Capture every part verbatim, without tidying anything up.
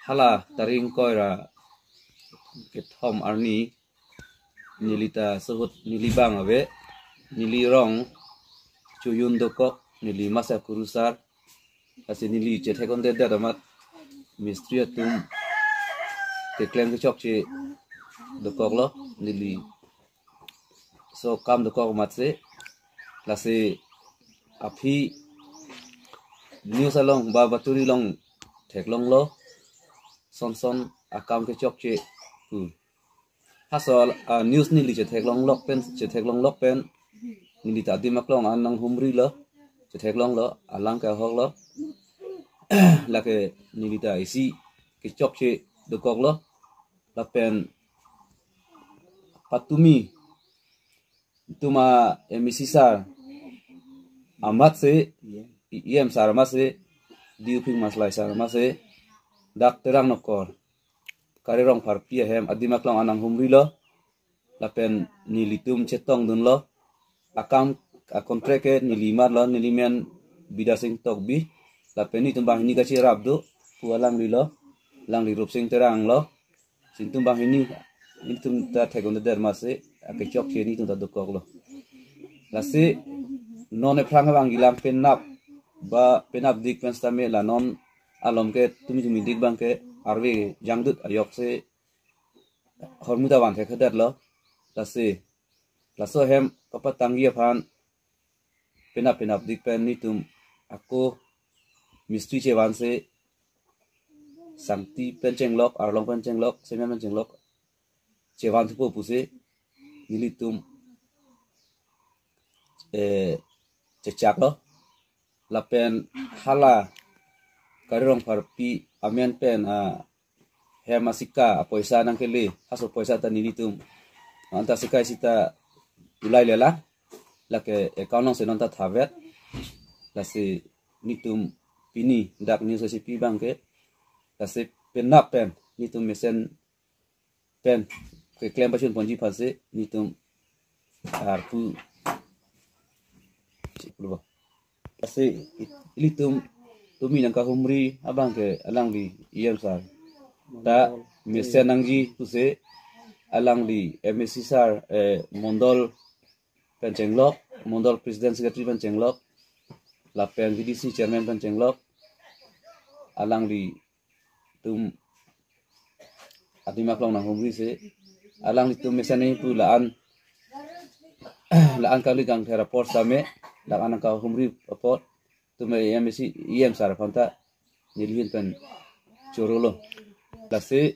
hala tarik ingkoi ra kethom arni neli ta suhut neli bang ave, neli rong Chojun dokok, neli masa kurusar, lasi neli chethek-un-edet amat mistri atum keklem kechokche dokoklo, neli so kam dokok amatsi, lasi aphi news along ba baturi along theklonglo, son son akam kechokche pu. Halaso, ah, news neli chetheklonglok pen, chetheklonglok pen, neli ta adim aklong an nanghumrilo, chetheklonglo, alang ke ahoklo. Lake neli ta isi kechokche dokoklo, lapen patumi tuma M A C sir amatsi, E M sir amatsi, Diu Phing Maslai sir amatsi, dak Terang Nokor, Kare Rongpharpi ahem adim aklong an nanghumrilo, lapen nelitum chetongdunlo, akam a-contract ke neli marlo, neli men Bidya Sing Tokbi, lapen netum banghini kacherap do pu alanglilo, alangli Rupsing Terang lo, lasi netum banghini, netum ta thek-un-edet amatsi akechokche netum ta dokoklo. Lasi non ephrang abang kelang penap, ba penapdik pen sitame la non alom ke tumi tumidik abang ke arve jangdut ajoksi hormu ta van thekthedetlo, lasi laso ahem kapatangji aphan penap penapdik pen netum ako mistri chevansi, sangti pen chenglok, arlong pen chenglok, semen pen chenglok, chevan thupo pusi nelitum, eh, chechaklo, lapen hala Kare Rongpharpi amen pen, ah, hem asika apoisa nangkele, halaso poisa ta nelitum anta sika sita ulai lela, lake account alongsi non ta thavet, lasi netum pini dak news isi pi abang ke, lasi penap pen netum mesen pen keklem pachun ponji aphansi netum arpu, lasi ilitum tumi nangkahumri abang ke alangli E M sir ta mesen nangji pusi alangli M A C sir, eh, Mondol pen chenglok, Mondol President Secretary pen chenglok, lapen V D C Chairman pen chenglok, alanglitum adim aklong nanghumrisi, alanglitum mesen nangji pu la-an, la-an kangli kangther apor sitame, la-an nangkahumri apot, tuma M A C, E M sir aphan ta neli ahin pen chorolo. Lasi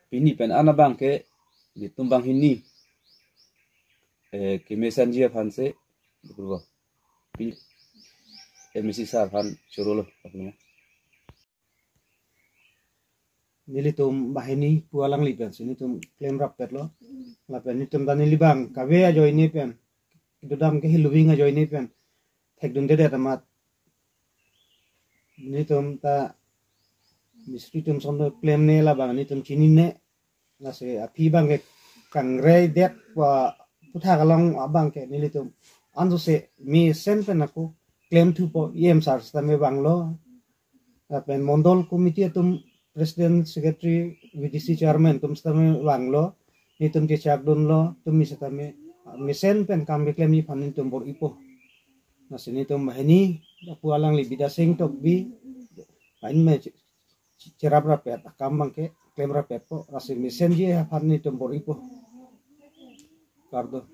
pini pen an abang ke netum banghini, eh, kemesenji aphansi, pini M A C sir aphan chorolo. Nelitum banghini pu alangli pensi netum klemrappetlo. Lapen netum ta neli abang kave ajoine pen, kedodam kehiluving ajoine pen thekdundedet amat netum ta mistri atum son do klemne, labang netum chinine. Lasi aphi abang ke kangreidet pu aputhak along abang ke nelitum ansose mesen pen ako klem thupo, E M sir sitame vanglo, lapen Mondol Committee atum, President, Secretary, V D C Chairman atum sitame vanglo, netum chechakdunlo, tumi sitame mesen pen kam keklemji aphan netum bor-ipo. Lasi netum banghini, lapu alangli Bidya Sing Tokbi, lain me che-, che-, cheraprappet, akam abang ke klemrappetpo, lasi mesenji aphan netum bor-ipo. Kardom.